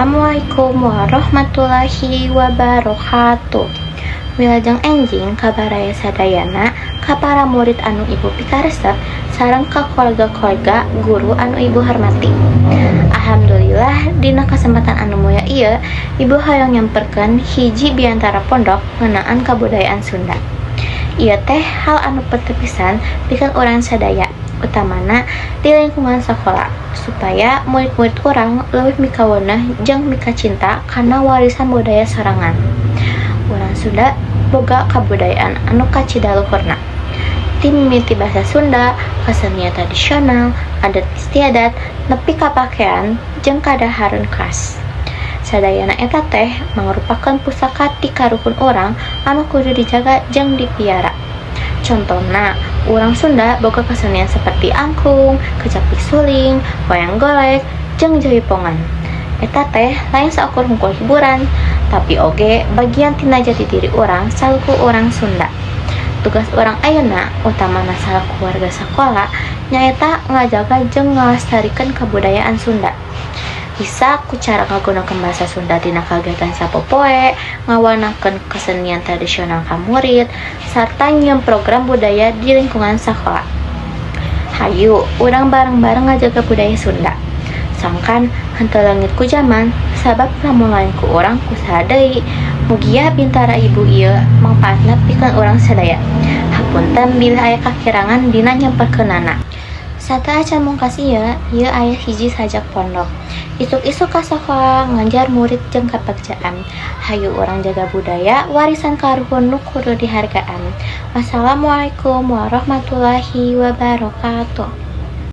Assalamualaikum warahmatullahi wabarakatuh. Wilujeng enjing ka baraya sadayana, ka para murid anu Ibu pikaresep, sareng ka kolega-kolega guru anu Ibu hormati. Alhamdulillah, dina kesempatan anu mulia ieu Ibu hoyong nyamperkeun hiji biantara pondok ngeunaan kabudayaan Sunda. Ieu teh hal anu penting pisan pikeun urang sadaya, utamana di lingkungan sakola, supaya murid-murid urang leuwih mikaweuneuh jeung mikacinta kana warisan budaya sorangan. Urang Sunda boga kabudayaan anu kacida luhurna. Ti mimiti basa Sunda, kasenian tradisional, adat istiadat, nepi ka pakean jeung kadahareun khas. Sadayana eta teh mangrupakeun pusaka ti karuhun urang anu kudu dijaga jeung dipiara. Contona, urang Sunda boga kesenian seperti angklung, kecapi suling, wayang golek, jeung jaipongan. Eta teh lain saukur hungkul hiburan, tapi oge bagian tina jati diri urang salaku urang Sunda. Tugas urang ayeuna, utamana salaku warga sakola, nyaeta ngajaga jeung ngalestarikeun kabudayaan Sunda. Bisa ku cara ngagunakeun basa Sunda dina kagiatan sapopoe, ngawanakeun kesenian tradisional ka murid, sarta nyieun program budaya di lingkungan sakola. Hayu, urang bareng-bareng ngajaga budaya Sunda. Sangkan henteu leungit ku jaman, sabab lamun lain ku urang, ku saha deui? Mugia bintara Ibu ieu mangpaatna pikeun urang sadaya. Hapunten bilih aya kakirangan dina nyamperkeunana. Sateuacan mungkas ieu, ieu aya hiji sajak pondok. Isuk-isuk ka sakola ngajar murid jeung kabagjaan. Hayu urang jaga budaya warisan karuhun nu kudu dihargaan. Wassalamualaikum warahmatullahi wabarakatuh.